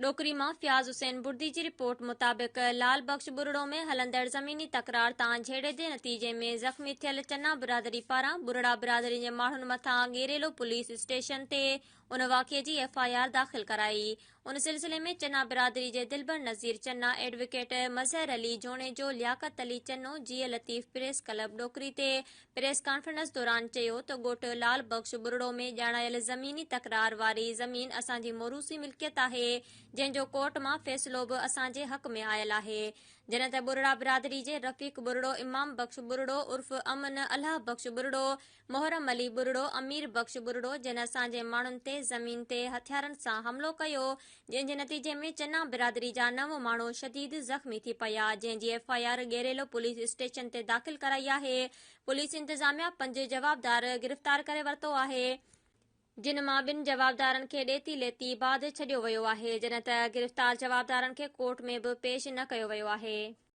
ڏوڪري مان فياض حسين بڙدي جي رپورٽ مطابق لال بخش ٻرڙو ۾ هلندڙ زميني تڪرار تان جهيڙي جي نتيجي ۾ زخمي ٿيل چنا برادري پاران ٻرڙا برادري جي ماڻهن مٿان ڳيريلو پوليس اسٽيشن تي ان واقعي جي ايف I R داخل ڪرائي. ان سلسلي ۾ چنا برادري جي دلبر نذير چنا، ايڊووڪيٽ مظهر علي جوڻيجو، لياقت علي چنو، جيئي لطيف پريس ڪلب ڏوڪري تي پريس ڪانفرنس دوران چيو ته ڳوٺ لال بخش ٻرڙو ۾ ڄاڻايل زميني تڪرار واري زمين اسان جي موروثي ملڪيت آهي جنهن جو ڪورٽ مان فيصلو به اسان جي حق ۾ آيل آهي جڏهن ته ٻرڙا برادري جي رفيق ٻرڙو، امام بخش ٻرڙو عرف امن، الهه بخش ٻرڙو، محرم علي ٻرڙو، امير بخش ٻرڙو جن اسان جي ماڻهن تي زمين تي هٿيارن سان حملو ڪيو جنهن جي نتيجي ۾ چنا برادري جا نو ماڻهو شديد زخمي ٿي پيا جنهن جي F I R Gerelo police station تي داخل ڪرائي آهي پوليس انتظاميا پنج جوابدار گرفتار ڪري ورتو آهي جن مان ٻن جوابدارن کي ڏيتي ليتي بعد ڇڏيو ويو آهي جڏهن ته گرفتار جوابدارن کي ڪورٽ ۾ به پيش نه ڪيو ويو آهي.